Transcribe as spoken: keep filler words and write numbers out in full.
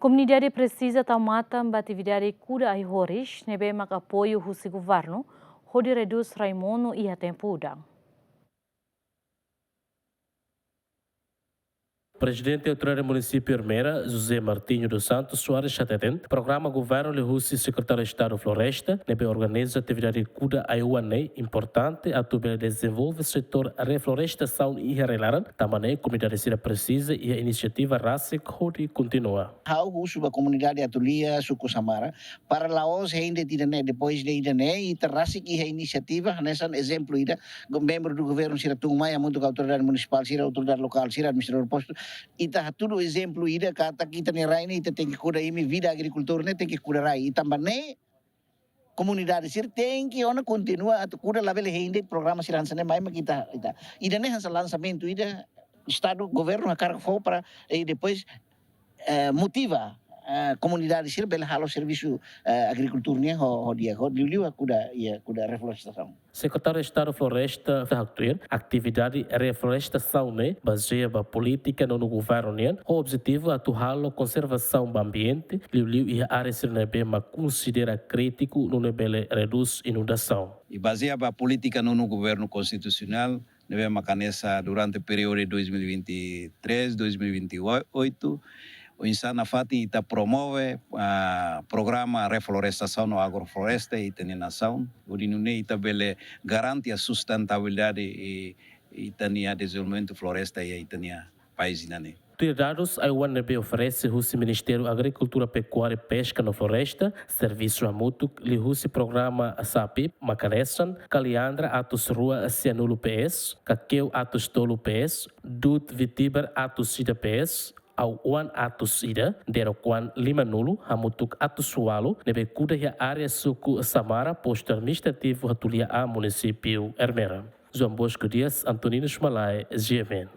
Komunidade presiza tau matan ba atividade kuda ai-horis ne'ebé mak apoiu husi governu hodi redús rai monu iha tempu udan. Prezidente Autoridade Munisípiu Ermera, José Martinho dos Santos Soares hateten, programa governu liuhusi Sekretáriu Estadu Floresta ne'ebé organiza atividade kuda ai-oan ne'e importante atu bele dezenvolve setór reflorestasaun iha rai-laran, tanba ne'e komunidade sira presiza iha inisiativa rasik hodi kontinua. Ha'u husu ba komunidade atu lia suku Samara, para la'ós hein de'it ida-ne'e, depois de ida-ne'e, ita rasik iha inisiativa, hanesan ezemplu ida, go-, membru do governu sira tun mai, hamutuk ho autoridade munisipál sira, autoridade lokál sira, administradór postu, ita hatudu ezemplu ida, katak ita-nia rai ne'e, ita tenke kuda imi vida agrikultór ne'e, tenke kuda rai, i tanba ne'e, komunidade sira tenke ona kontinua atu kuda, labele hein de'it programa sira hanesan ne'e mai mak ita, ita. Ida-ne'e hanesan lansamentu ida, Estadu, governu hakarak fó para, i depois, eh, motiva, eh, komunidade sira bele halo servisu, eh, agrikultór nian ho, ho di'ak, ho liuliu kuda, iha kuda reflorestasaun. Sekretáriu Estadu Floresta haktuir, atividade reflorestasaun ne'e bazeia ba polítika nonu governu nian, ho objetivu atu halo konservasaun ba ambiente, liuliu iha área sira ne'ebé mak konsidera krítiku nune'e bele redús inundasaun. I bazeia ba polítika nonu governu konstitusionál, ne'ebé mak hanesan durante períodu dois mil e vinte e três, dois mil e vinte e oito, oinsá nafatin ita promove, ah, programa reflorestasaun no agrofloresta iha ita-nia nasaun, hodi nune'e ita bele garante a sustentabilidade i, i ita-nia dezenvolvimentu floresta iha ita-nia país ida-ne'e. Tuir dadus ai-oan ne'ebé oferese husi Ministériu Agrikultura, Pekuária, Peska no Floresta, servisu hamutuk liuhusi programa SAPI mak hanesan, Kaliandra atus rua sianulu P S, Kakeu atus tolu P S, Dut Vitiber atus ida P S, Au-oan atus ida, Derok-oan limanulu, hamutuk atus ualu, ne'ebé kuda iha área suku Samara, postu administrativu Hatulia A, munisípiu Ermera. João Bosco Dias, Antonino Schmalai, G M N.